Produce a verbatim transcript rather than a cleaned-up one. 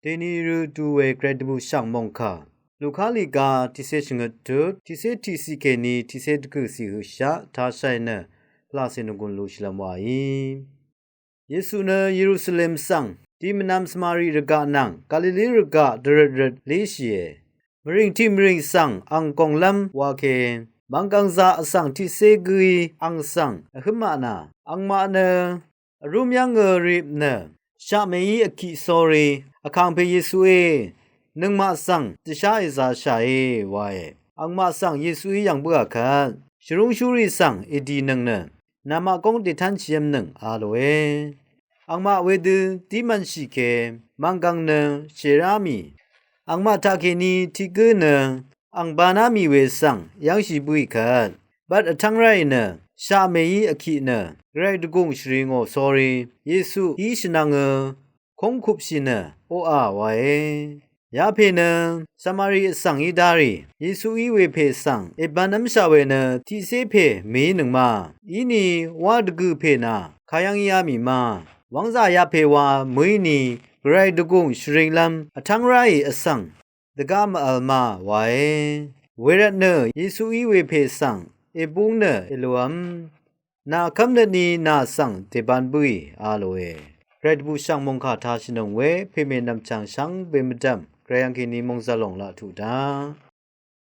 Dèni rø du we gvray dvbù shv̀ng mòngkà Luka lìga tiqcé shvngøt tut, tiqcé tiqciq kèní tiqcé dvgø̀ ciq høqshaq tashai nø pvlaqcè nònggùn lushìlv́m wàí. Yesu nø Yerusalem svng di mvnvm Samari rvgaq nvng Galili rvgaq dvrøtrøt líshìe. Mvrìng tiq mvrìng svng ang gònglv́m wa ke, mvnggv̀ngzà vsvng tiqcé gǿí ang svng vhǿm maq nà, angmaq nø vrúm yv́ngø rip nø shaqmèí vkiq sórí, Vkàngpè Yesuí, nøngmaq svng dvshá èzāshàe wae. Angmaq svng Yesuí yv̀ng bǿà kvt shvrúngshúrì svng èdìnøng nø namaq góng dètánshìv́mnøng a lòe. Angmaq wedø dí mv̄nshì ke mvnggv̀ng nø shèrámì, angmaq taqkèní tiq gǿ nø ang banámì we svng yv́ngshì bǿì kvt, bvt vtv́ng ráì nø shaqmèí vkiq nø gvray dvgùng shvri ngò sórí Yesu í shvnvngø kóngkupshì nø oqà wae. Yapè nø Samari vsvng í dárì Yesuí wepè svng èbv̄nv́mshà we nø tiqcé pè mèínøng ma, íni wá dvgø̀ pè nà kayv́ng íá mì ma, wv́ngzà yapè wa mø̀íni gvray dvgùng shvringlv́m vtv́ng ráì vsvng dvgá mvvl ma wae. Wervtnø Yesuí wepè svng èbúng nø èlv̄m, nà kv́mnøtni nà svng dèban bǿì a lòe. Gvray dvbù shv̀ng mòngkà tashìnøng we pèmè nv̀mchv̀ng shvngbe mvdv̀m gvray yv́ng kèní mòngzv̀l lòng laq tuq dá